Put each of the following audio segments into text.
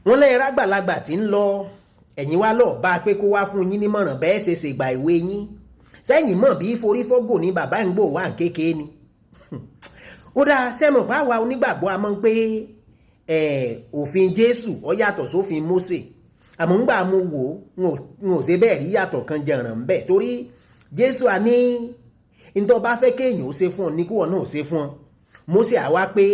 Wọ́n lẹ́yìn rágbàlagbà tí ń lọ ẹ̀yìn wá lọ́ọ́ bá a pé kó wá fún yín nímọ̀ràn bẹ́ẹ̀ ṣe ṣègbà ìwé yín sẹ́yìn mọ̀ bí forífọ́gò ní bàbá ń gbò wá kékeré ni. Ó dáa, sẹ́mọ̀ báwa onígbàgbọ́ a mọ̀ pé òfin Jésù ó yàtọ̀ sófin Mósè, àmọ́ ńgbà mo wò ó, n ò ṣe bẹ́ẹ̀ rí yàtọ̀ kan jẹ̀ràn ń bẹ̀, torí Jésù a ní ntọ́ bá fẹ́ kéèyàn ó ṣe fún ọ ní kúwọ̀ náà ó ṣe fún ọ. Mósè àwa pé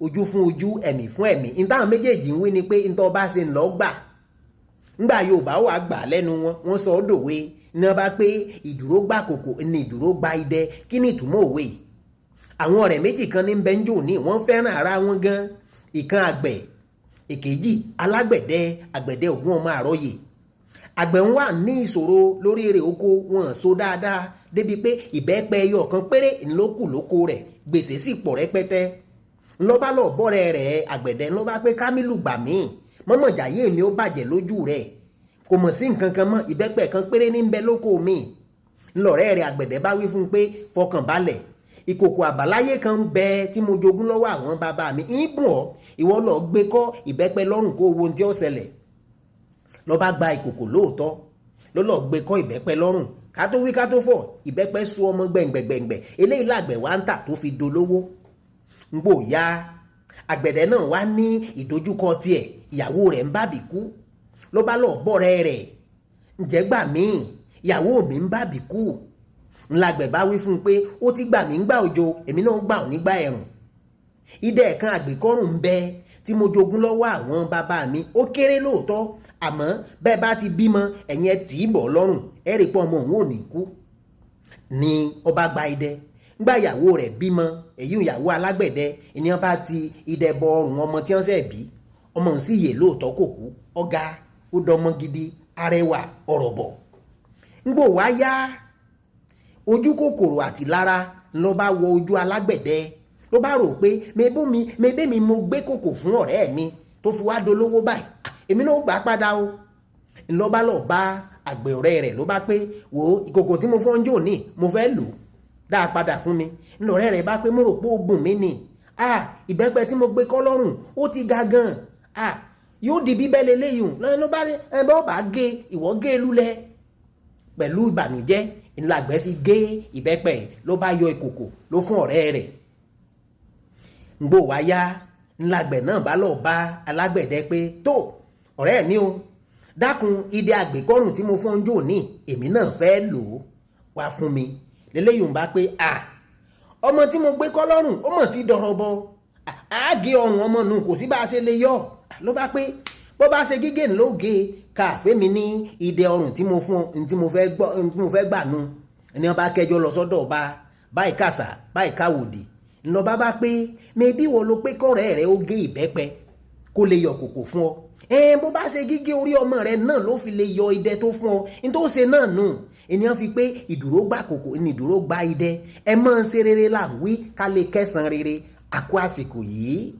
ojú fún ojú, ẹ̀mí fún ẹ̀mí. Ntáwọn méjèèjì ń wí ni pé ntọ́ bá ṣe ń lọ gbà. Ńgbà Yorùbá wà gbà lẹ́nu wọn, wọ́n sọ ọ́ dòwe ní wọ́n bá pé ìdúró gbà kòkò ní ìdúró gba idẹ. Kí ni ìtumọ̀ òwe yìí? Àwọn ọ̀rẹ́ méjì kan ní bẹ́ńjò ní wọ́n fẹ́ràn ara wọn gan. Ìkan àgbẹ̀, èkejì alágbẹ̀dẹ. Àgbẹ̀dẹ ògún ọmọ àròyè. Àgbẹ̀ ń wà ní ìṣòro lórí èrè oko wọn so dáadáa débi pé ìbẹ́pẹ ẹyọ kan péré ńlọ́kù lóko rẹ̀, gbèsè sì pọ̀ rẹpẹtẹ. Ńlọ́bá lọ bọ́rẹ̀ rẹ̀ àgbẹ̀dẹ, ńlọ́bá pé, "Kámílù, gbà mí, mọ́mọ́jàyé mi ó bàjẹ́ lójú rẹ̀, kò mọ̀ sí nǹkan kan mọ́, ìbẹ́pẹ kan péré ní bẹ lóko mi." Ńlọrẹ́ rẹ̀ àgbẹ̀dẹ bá wí fún un pé, "Fọkàn balẹ̀, ìkòkò àbáláyé kan ń bẹ tí mo jogún lọ́wọ́ àwọn bàbá mi, ń bùn ọ́, ìwọ lọ gbé kọ́ ìbẹ́pẹ lọ́rùn kó wo ohun tí ó ṣẹlẹ̀." Ló bá gba ìkòkò lóòótọ́, ló lọ gbé kọ́ ìbẹ́pẹ lọ́rùn. Ká tó wí ká tó fọ̀, ìbẹ́pẹ sú ọmọ gbẹ̀ngbẹ̀gbẹ̀ngbẹ̀. Eléyìí làgbẹ̀ wá ń tà tó fi dolówó. Ń gbò ya àgbẹ̀dẹ náà wá ní ìdojúkọ tiẹ̀, ìyàwó rẹ̀ ń bàbí kú. Ló bá lọ bọ́rẹ́ rẹ̀, "Ǹjẹ́ gbà mí, ìyàwó mi ń bàbí kú." Ńlágbẹ̀ bá wí fún un pé, "Ó ti gbà mí ń gbà òjò, èmi náà gbà ọ́ nígbà ẹ̀rùn. Idẹ kan àgbékọ́rùn ń bẹ tí mo jogún lọ́wọ́ àwọn bàbá mi. Ó kéré lóòótọ́, àmọ́ bẹ́ẹ̀ bá ti bímọ, ẹ̀yin ẹ tì í bọ̀ lọ́rùn, ẹ rí pé ọmọ òun ò ní kú." Ni ọba gba idẹ. Ngbà ìyàwó rẹ̀ bímọ, èyí ìyàwó alágbẹ̀dẹ, ìní bá ti idẹ bọ ọrùn ọmọ tí wọ́n ṣẹ̀ bí, ọmọ òun sì yè lóòótọ́, kò kú. Ọ̀gá ó dọmọ gidi, arẹwà ọ̀rọ̀ bọ̀. Ngbò wá yá, ojú kòkòrò àti lára ló bá wọ ojú alágbẹ̀dẹ. Ló bá rò pé mebí mi mo gbé kòkò fún ọ̀rẹ́ mi tó fi wá dolówó báyìí, èmi náà gbà padà o. Ló bá lọ bá àgbẹ̀ ọ̀rẹ́ rẹ̀, ló bá pé, "Wò ó, ìkòkò tí mo fọ́n jò ní mo fẹ́ lò, dá a padà fún mi." Ńlọrẹ́ rẹ̀ bá pé, "Mo rò pé ó bùn mí ni. Ìbẹ́pẹ tí mo gbé kọ́ lọ́rùn, ó ti ga gan, yóò di bíbẹ́ lélẹ́yìn ló bá ẹ bọ́ bá gé, ìwọ́ gé lulẹ̀." Pẹ̀lú ìbànújẹ́ ńlágbẹ́ fi gé ìbẹ́pẹ, ló bá yọ ìkòkò, ló fún ọ̀rẹ́ rẹ̀. Ngbò wá yá, ńlágbẹ́ náà bá lọ bá alágbẹ̀dẹ pé, "Tó ọ̀rẹ́ mi o, dákun, idẹ àgbékọ́rùn tí mo fọ́n jò ní, èmi náà fẹ́ lò ó, wá fún mi." Lélẹ́yìn ń bá pé, "À, ọmọ tí mo gbé kọ́ lọ́rùn, ó mọ̀ ti dọ̀rọ̀ bọ̀, àágé ọrùn ọmọ nù, kò sí bá a ṣe lè yọ." Ló bá pé, "Bó bá ṣe gígé ló gé káàfé mi ní idẹ ọrùn tí mo fún ọ, tí mo fẹ́ gbọ́, tí mo fẹ́ gbà nu." Ẹni wọn bá kẹjọ lọ sọ́dọ̀ ọba, báyìí kàṣà báyìí káwòdì. Ńlọba bá pé, "Mebí wo ló pé kọ́rẹ́ rẹ ó gé ìbẹ́pẹ kó lè yọ kòkò fún ọ? Ẹn bó bá ṣe gígé orí ọmọ rẹ náà ló fi lè yọ idẹ tó fún ọ ní tó ṣe náà nù." Ènìyàn fi pé ìdúró gbà kòkò ní ìdúró gba idẹ. Ẹ máa ń ṣe rere là ń wí, ká lè kẹsàn rere. Àkó àsìkò yìí.